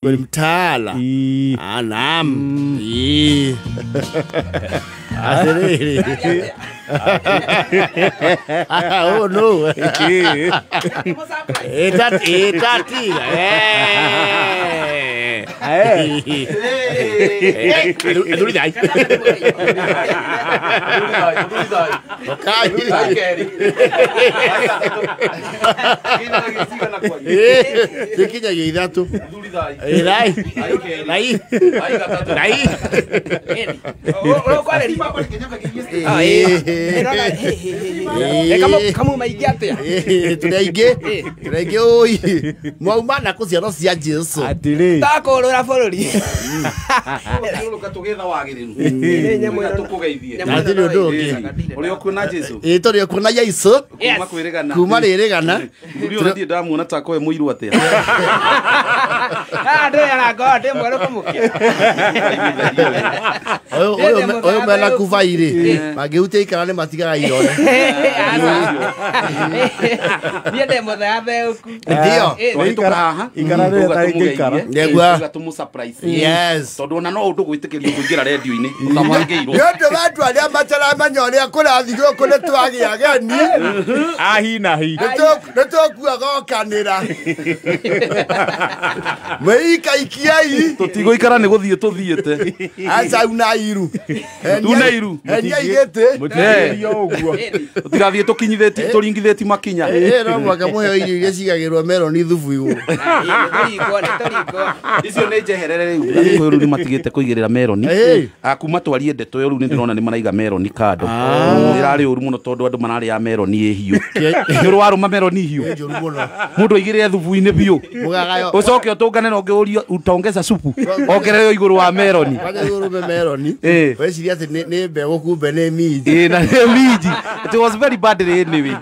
Mtala. Ah, naam. Ii. Atĩrĩrĩ. Oh no. Itati. Athuri thai. Cikinyagia ithatũ. Thai. Thai. Thai. Kamu maingĩ atĩa? Tũrĩ aingĩ. Tũrĩ aingĩ ũi. Mwauma na kũ ciana cia Jesu. Atĩrĩ. Takũrũra bũrũri. Tũgĩetha wagĩrĩru. Tũkũgeithie. Hatirĩ ũndũ ũngĩ. Ũrĩa ũkuona Jesu. Ĩ tũrĩ okuona Jesu. Kuma kwĩrĩgana. Kuma rĩrĩgana. Mũthuri ũyũ ndirĩ ndamuona ta akorwo e mũirũ atĩa. Ah, ndĩ arango ndĩ mwerũ kũmũkia. Ũyũ mena kubai rĩ. Mangĩhutia ikara nĩ matigaga irore. Niĩ ndĩ mũtheatheũku. Ndio. Twahĩtũka haha. Ikara rĩrĩa tarĩngĩikara. Nĩguo. Tuga tũmũ surprise. Yes. Tondũ ona no ũndũ gwĩtĩkĩrio kũingĩra redio-inĩ ũtabangĩirwo. Nĩ ũndũ wa andũ arĩa mataramenya ũrĩa kũrathiĩ gũkũ nĩ twagĩa ageni. Ahi na hi. Nĩ tũkuogokanĩra. Mwĩikaikiai. Tũtigũikara nĩ gũthiĩ tũthiĩte. Aca una iru. Tuna iru. Henia igĩtĩ. Mũtigĩrio ũguo. Tũtigathiĩ tũkinyithĩtie tũringithĩtie makinya. No mũhaka mũheo irio iria cigagĩrwo meroni thubu igũrũ. Nĩtũringwo, nĩtũringwo. Icio nĩ njeherere rĩu. Agĩkũyũ rĩu nĩ matigĩte kũigĩrĩra meroni. Kuma twarie ndeto ĩyo rĩu nĩ ndĩrona nĩ maraiga meroni kando. Ĩrarĩ ũru mũno tondũ andũ mararĩa meroni ĩ hiũ. Nĩ ũrĩ warũma meroni hiũ. Njũru mũno. Mũndũ aigĩrĩre thubu-inĩ biũ. Mũgagayo. Ũcoke ũtũngane na ũngĩ ũrio utaongeza supu. Ongerere igũrũ wa meroni. Kwanja ũrũme meroni. Weciria atĩ nĩ mbegũ kumbe nĩ minji. Ĩ na nĩ minji. It was very bad anyway.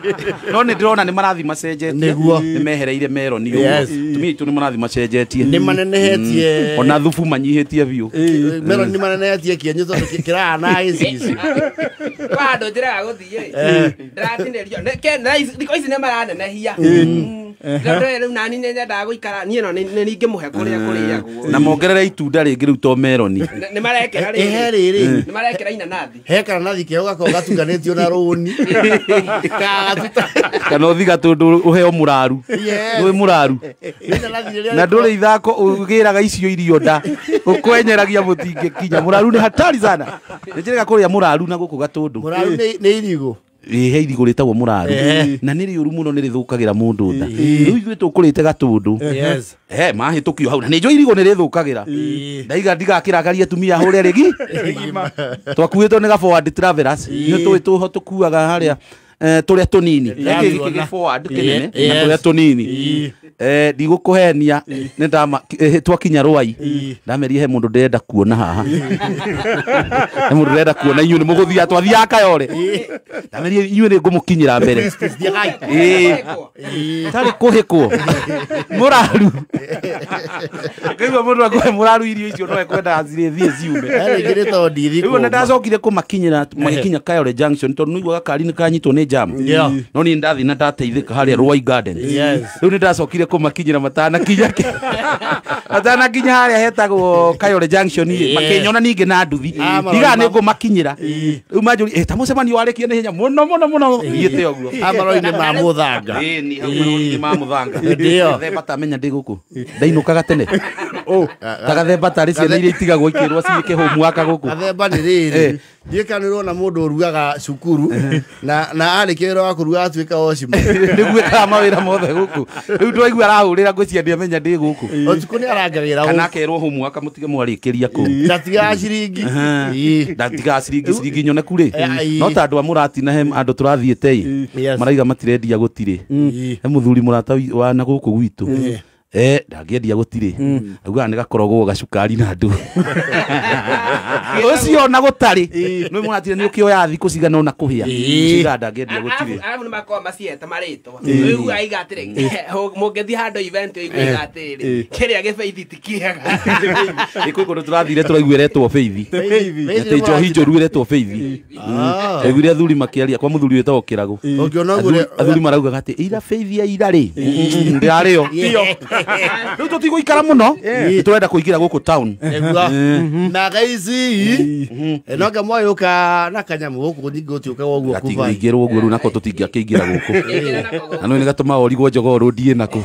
No nĩ ndĩrona nĩ marathi macenjetie. Nĩguo. Nĩ mehereire meroni ũguo. Yes. Tumia aitũ nĩ marathi macenjetie. Nĩ manenehetie. Ona thubu manyihĩtie biũ. Meroni nĩ manenehetie kĩenyũ tondũ kĩrahana gĩcicio. Kwa handũ njĩraga gũthiĩ ndĩratinĩrio thikũ ici nĩ maranenehia. Rĩu nani nĩ nyendaga gũikara niĩ no nĩ ningĩmũhe kũrĩa kũrĩagwo. Na mongerere itunda rĩngĩ rĩu to meroni. Nĩ marekĩra He rĩrĩ. Nĩ marekĩra inanathi. He karanathi keo gakoragwo gatukanĩtio na rũni. Kana ũthiĩ gatũndũ ũheo mũraru. Yes. Nĩ mũraru. Inanathi rĩrĩa Na ndũrĩ ithako ũgĩraga icio irio nda. Ũkwenyeragia mũtingĩkinya. Mũraru nĩ hatari sana. Nĩ njĩrĩga kũrĩa mũraru na gũkũ gatũndũ. Mũraru nĩ irigũ. He irigũ rĩtagwo mũraru. Na nĩ rĩũru mũno nĩ rĩthũkagĩra mũndũ nda. Rĩu ithuĩ tũkũrĩte gatũndũ. Yes. He mahĩtũkio hau na nĩ njũĩ irigũ nĩ rĩthũkagĩra. Ndaiga ndigakĩrakaria atumia hũre rĩgi. Twakuĩtwo nĩ ga forward travelers. Nĩ tũĩ tũho tũkuaga harĩa tũrĩa tũnini. Gĩkĩ gĩ forward kĩnene na tũrĩa tũnini. Ndigũkũhenia nĩ ndama twakinya Rwai. Ndamerie he mũndũ ndĩrenda kuona haha. He mũndũ ndĩrenda kuona inyuĩ nĩ mũgũthiĩ twathiaga Kayore. Ndamerie inyuĩ nĩ ngũmũkinyĩra mbere. Tarĩ kũhĩkwo. Mũraru. Ngaigua mũndũ akũhe mũraru irio icio no ekwendaga cirĩthiĩ ciume. Rĩngĩ nĩ tondũ ndithi Rĩu ona ndacokire kũmakinyĩra magĩkinya Kayore Junction tondũ nĩiguaga kari nĩ kanyitwo nĩ jam. No niĩ ndathiĩ na ndateithĩka harĩa Ruai Gardens. Rĩu nĩ ndacokire kũmakinyĩra matanakinya matanakinya harĩa hetagwo Kayore Junction ĩ makĩnyona ningĩ na nduthi. Ndigaga nĩ ngũmakinyĩra. Rĩu manjũria ta mũcemanio warĩkia nĩ hinya mũno mũno mũno thiĩte ũguo. Amarori-inĩ ma mũthanga. Ĩ ni hau marori-inĩ ma mũthanga. Ndio. Gathemba tamenya ndĩ gũkũ. Ndainũkaga tene. Ta gathemba tarĩ ciana iria itigagwo ikĩrwo ciĩke homework gũkũ. Gathemba nĩ rĩrĩ. Ndiũĩ kana nĩũrona mũndũ ũrugaga cukuru na arĩkia wĩra wa kũruga atuĩka watchman. Nĩguo ĩkaga mawĩra mothe gũkũ. Rĩu ndwaigua arahũrĩra ngwĩciria ndiamenya ndĩ gũkũ. Ũtukũ nĩ arangagĩra Kana gũkũ. akerwo homework mũtige mwarĩkĩria kũu. Ndatigaga ciringi. Ndatigaga ciringi ciringi nyoneku rĩ. No ta andũ a mũratina he andũ tũrathiĩte ĩ. Maraiga matirendia gũtirĩ. He mũthuri mũrata wa na gũkũ gwitũ. Ndangĩendia gũtirĩ. Augaga nĩ gakorogwo gacukari na andũ. Ucio na gutari nĩ mũratire nĩ ũkĩoya thikũ cigana ona kũhĩa ciga ndangĩendia gũtirĩ arabu nĩ makoragwo macieta marĩtwa ũiguaga iga atĩrĩ mũngĩthiĩ handũ event ũiguaga atĩrĩ kĩrĩa gĩbeithi ti kĩega ĩkwĩ kũndũ tũrathire tũraigua ĩretwo beithi atĩ njohi njũru ĩretwo beithi aiguire athuri makĩaria kwa mũthuri wĩtagwo Kĩragũ athuri maraugaga atĩ ira beithi ya ira rĩ ndĩrarĩo rĩu tũtigũikara mũno tũrenda kũingĩra gũkũ town na gaici no ngamwayũka na kanyamũ gũkũ ningĩ gũtiũkaga ũguo kuba gatingĩingĩrwo ũguo rĩu nako tũtingĩakĩingĩra gũkũ na no nĩ gatũmaga ũrigwo njogoo rũndiĩ nako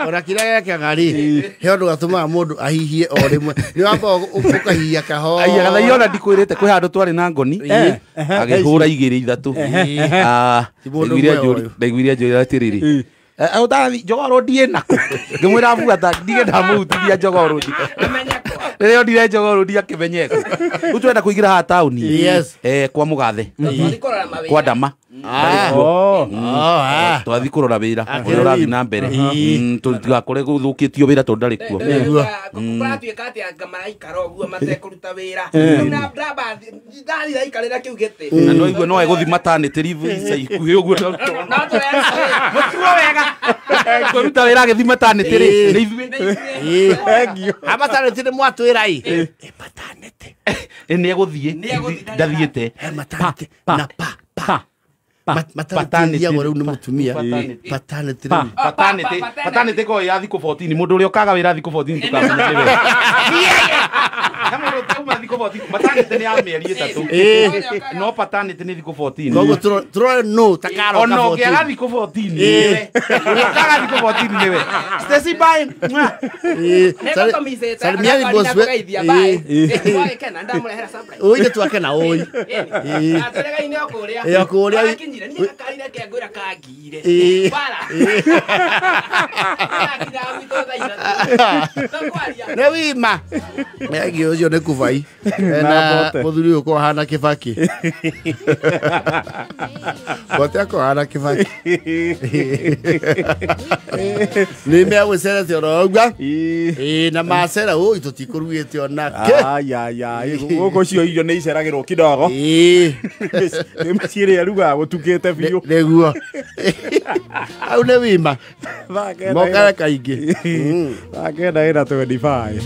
ona kĩrĩa gekaga rĩ he ũndũ gatũmaga mũndũ ahihie o rĩmwe nĩ wamba ũkahihia kahora aiya gathaia ona ndikwĩrĩte kwĩ handũ twarĩ na ngoni agĩhũra igĩrĩ ithatũ ndaiguire anjũrĩra atĩrĩrĩ ũtarathi njogoo rũndiĩ nako ngĩmwĩra buata ndige ndamũhutithia njogoo rũndi rĩrĩa ondire njogoo rũndi akĩmenyeka rĩu tũrenda kũingĩra haha taũni kwa mũgathe kwa Ndama twathi kũrora wĩra ũrĩa ũrathiĩ na mbere tũtigakore gũthũkĩtio wĩra tondũ ndarĩ kuo kũratuĩka atĩ anga maraikara ũguo matekũruta wĩra rĩu ndathi ndaikarĩra kĩu gĩtĩ na no igue no egũthiĩ maternity leave ica ikuhĩ ũguo mũtuo wega kũruta wĩra agĩthiĩ maternity rĩ nĩ ithuĩ maternity nĩ mwatwĩra ĩ maternity nĩ egũthiĩ ndathiĩte maternity na pa pa maternity rĩu nĩ mũtumia paternity paternity paternity ko ya thikũ 14 mũndũ ũrĩa ũkaga wĩra thikũ 14 tũkamenya nĩwe kama ũtauma thikũ 14 maternity nĩ ya mĩeri ĩtatũ no paternity nĩ thikũ 14 koguo tũrore no takaroka ona ũngĩaga thikũ 14 nĩwe ũrĩa ũkaga thikũ 14 nĩwe Stacy bye Salimiani boss we oi nĩ twakena oi atũregaine o kũrĩa o kũrĩa akinyire niĩ gakarire kengwĩra kangire bara arakinya gwitũ thaa ithatũ tũkwaria nĩ wima Egi ũcio nĩ kubai na mũthuri ũyũ ko ahana Kĩbaki bote ako ahana Kĩbaki nĩ megũcerete oro ũguo na macera ũi tũtikũrugĩte onake gũkũ cio irio nĩ iceragĩrwo kidogo nĩ mĩciĩ ĩrĩa ĩrugaga gũtukĩte biũ nĩguo hau nĩ wima mokaga kaingĩ thaa 9:25.